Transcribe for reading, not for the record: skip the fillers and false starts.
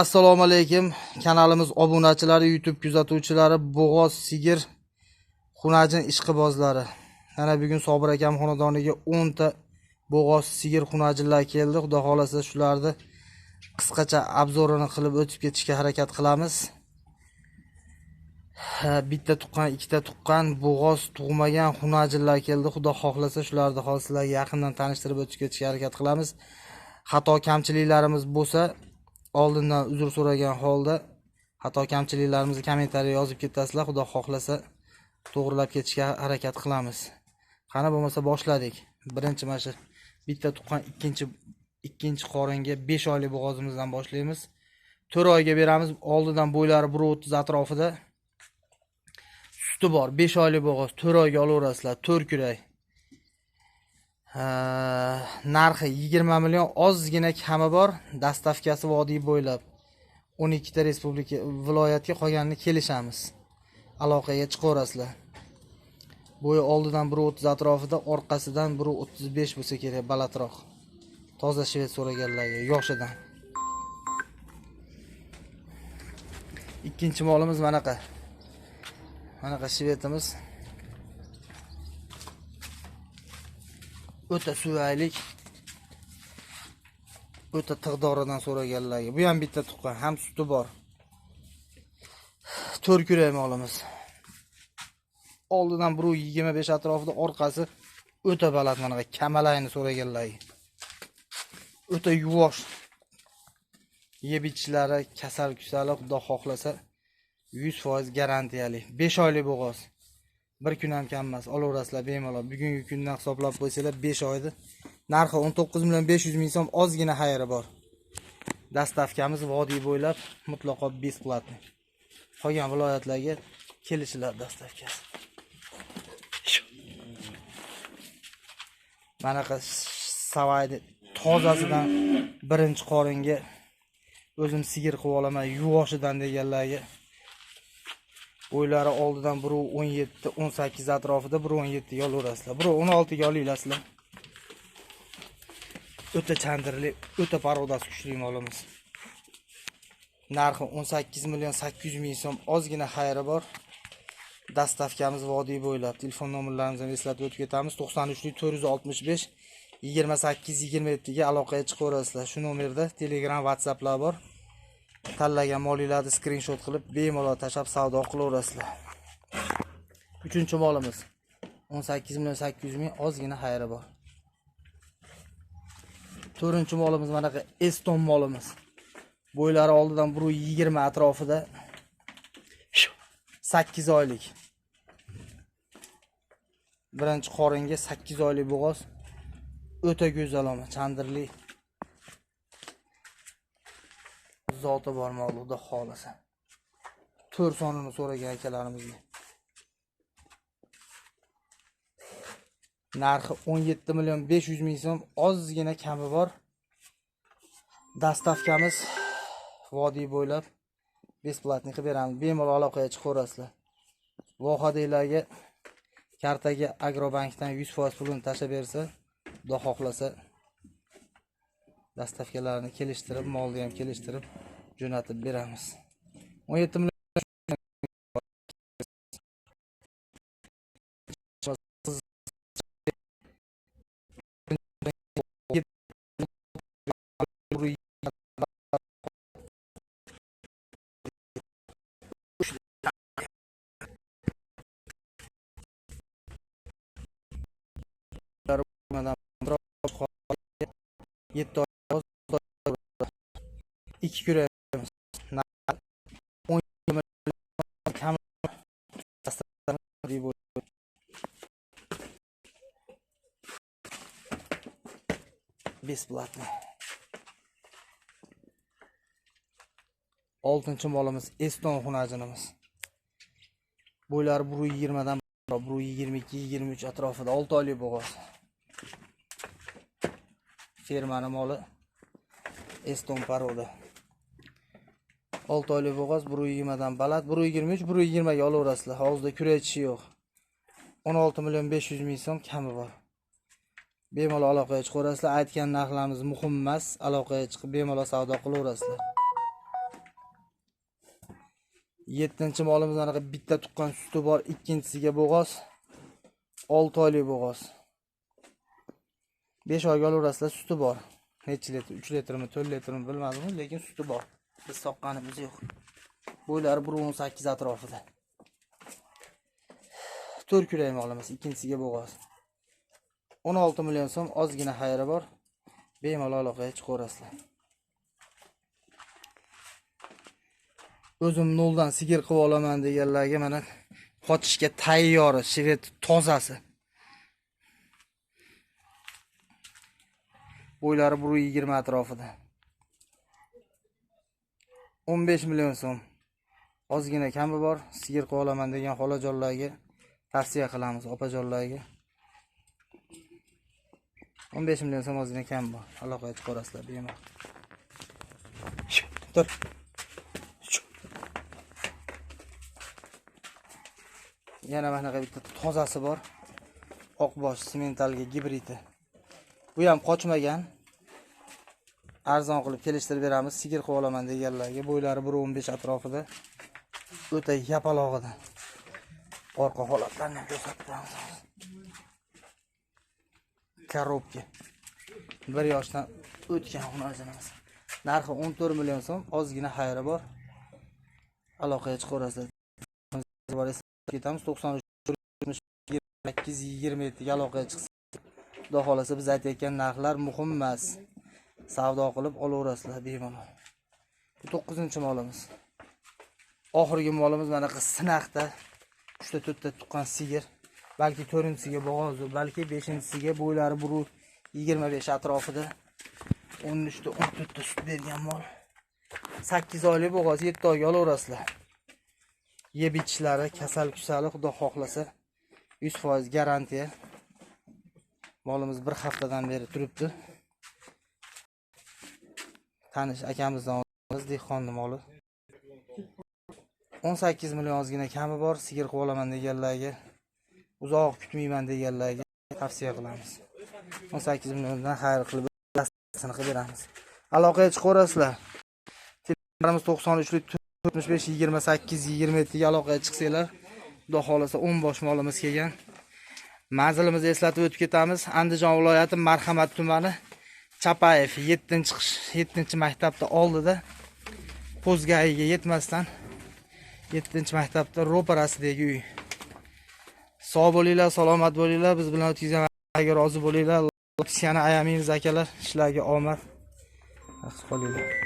Assalomu alaykum kanalimiz obunachilari, YouTube kuzatuvchilari, bo'g'oz sigir xunajin ishqibozlari. Mana bugun Sobir akam xonadoniga 10 ta bo'g'oz sigir xunajinlar keldi. Xudo xolasa shularni qisqacha obzorini qilib o'tib ketishga harakat qilamiz. Bitta tuqqan, ikkita tuqqan, bo'g'oz tug'magan xunajinlar keldi. Xudo xohlasa shularni hozir sizlarga yaqindan tanishtirib o'tib ketishga harakat qilamiz. Xato kamchiliklarimiz bo'lsa oldindan uzr so'ragan holda xato kamchiliklarimizni kommentariya yozib ketasizlar. Xudo xohlasa to'g'rilab ketishga harakat qilamiz. Qani bo'lmasa boshladik. Birinchi mana shu bitta tuqqan ikkinchi qoringa 5 oylik bo'g'ozimizdan boshlaymiz. 4 oyga beramiz. Oldidan bo'ylari 1.30 atrofida. Suti bor. 5 oylik bo'g'oz 4 oyga olaverasizlar. 4 kurak. Narxi 20 million, ozgina kami bor. Dastavkasi vodiy bo'ylab 12 ta respublika viloyatga, qolganini kelishamiz. Aloqaga chiqaverasizlar. Bo'yi oldidan 1.30 atrofida, orqasidan 1.35 bo'lsa kerak, balandroq. Toza shved so'raganlarga yoshidan. Ikkinchi molimiz manaqa. Manaqa shvedimiz. O'ta suvaylik, o'ta tig'doridan so'raganlarga. Bu ham bitta tuqqan, ham suti bor. 4 kurak molimiz. Oldidan 1.25 atrofida, orqasi o'ta baland, manaqa kamalayni so'raganlarga. O'ta yuvosh. Yeb ichishlari, kasal kusali, Xudo xohlasa 100% garantiyali. 5 oylik bo'g'oz. Bir kun ham kam emas, olaverasizlar bemalol. Bugungi kundan hisoblab qo'ysanglar 5 oyda. Narxi 19 million 500 ming so'm, ozgina xayri bor. Dastavkamiz vodiy bo'ylab mutlaqo bесплатный. Qolgan viloyatlarga kelishiladi dastavkasi. Manaqa savayni tozasidan birinchi qoringa o'zim sigir qilib olaman, yuvoshidan deganlarga. Bo'ylari oldidan 1.17, 18 atrofida, 1.17 ga olaverasizlar. 1.16 ga olinglar. O'ta chandirli, o'ta parodasi kuchli molimiz. Narxi 18 million 800 ming so'm, ozgina xayri bor. Dastavkamiz vodiy bo'ylab. Telefon nomerlarimizni eslatib o'tib ketamiz. 93 465 28 27 ga aloqaga chiqaverasizlar. Shu nomerda Telegram, WhatsApplar bor. Tanlagan molinglarni skrinshot qilib bemalol tashlab savdo qilaverasizlar. Uchinchi molimiz 18 million 800 ming, ozgina xayri bor. To'rtinchi molimiz manaqa Eston molimiz. Bo'ylari oldidan 1.20 atrofida, 8 oylik. Birinchi qoringa 8 oylik bo'g'oz. O'ta go'zal oma, chandirli zoti bor mol, Xudo xolasa. 4 sonini so'ragan akalarimizga. Narxi 17 million 500 ming so'm, ozgina kami bor. Dastavkamiz vodiy bo'ylab bесплатный qilib beramiz. Bemalol aloqaga chiqaverasizlar. Vohadiylarga kartaga Agrobankdan 100% pulini tashlab bersa, Xudo xohlasa dastavkalarni kelishtirib, molni ham kelishtirib jo'natib beramiz. 17 million yetti ikki kuraymiz. 10 kam бесплатно. Oltinchi molimiz Eston xunajinimiz. Bo'ylari 1.20 dan 1.22, 23 atrofida, 6 oylik bo'g'oz. Fermani moli Eston paroda. 6 oylik bo'g'oz, 1.20 dan baland, 1.23, 1.20 ga olaverasizlar. Hozirda kurak tishi yo'q. 16 million 500 ming so'm kami bor. Bemalol aloqaga chiqaverasizlar. Aytgan narxlarimiz muhim emas. Aloqaga chiqib bemalol savdo qilaverasizlar. Yettinchi molimiz anaqa bitta tuqqan suti bor, ikkinchisiga bo'g'oz. 6 oylik bo'g'oz. 5 oyga olaverasizlar, suti bor. Necha litr, 3 litrmi, 4 litrmi bilmadim, lekin suti bor. Biz soqqanimiz yo'q. Bo'ylari 1.18 atrofida. 4 kurak molimiz, ikkinchisiga bo'g'oz. 16 million so'm, ozgina xayri bor. Bemalol aloqaga chiqaverasizlar. O'zim noldan sigir qilib olaman deganlarga mana qochishga tayyor, shved tozasi. Bo'ylari 1.20 atrofida. 15 million so'm. Ozgina kami bor, sigir qilib olaman degan xolajonlarga tavsiya qilamiz, opajonlarga. 15 million so'm ozgina kam bor. Aloqaga chiqarasizlar bemalol. Tur. Yana mana bunaqa bitta tozasi bor. Oqbosh sementalga gibridi. Bu ham qochmagan. Arzon qilib kelishtirib beramiz. Sigir qilib olaman deganlarga. Bo'ylari 1.15 atrofida. O'ta yapalog'idan. Orqa holatlarini ham ko'rsatib turamiz. Korobka. 1 yoshdan o'tgan xunajinimiz. Narxi 14 million so'm, ozgina xayri bor. Aloqaga chiqaverasizlar. Ketamiz 93 8 27 ga aloqaga chiqsa, Xudo xolasa biz aytayotgan narxlar muhim emas. Savdo qilib olaverasizlar bemalol. Bu 9-molimiz. Oxirgi molimiz mana sinaqda 3 ta 4 ta tuqqan sigir. Balki 4-chisiga bo'g'oz, balki 5-chisiga bo'ylari 1.25 atrofida. 13 ta 14 ta sut bergan mol. 8 oylik bo'g'oz, 7 oyga olaverasizlar. Yeb ichishlari, kasal kusali Xudo xohlasa 100% garantiya. Molimiz bir haftadan beri turibdi. Tanish akamizdan olamiz, dehqonni moli. 18 million ozgina kami bor, sigir qilib olaman deganlarga, uzoq kutmayman deganlarga tavsiya qilamiz. 18 milliondan xayr qilib qilib beramiz. Aloqaga chiqaverasizlar. Telefonimiz 93 65 28 27 ga aloqaga chiqsanglar, Xudo xolasa 10 bosh molimiz kelgan. Manzilimizni eslatib o'tib ketamiz. Andijon viloyati Marhamat tumani Chapayev 7-maktabda oldida, Po'zgayiga yetmasdan 7-maktabda ro'parasidagi uy. Sog' bo'linglar, salomat bo'linglar, biz bilan o'tkazgan vaqtga rozi bo'linglar. Yana ayamaymiz akalar, ishlarga omad. Yaxshi qolinglar.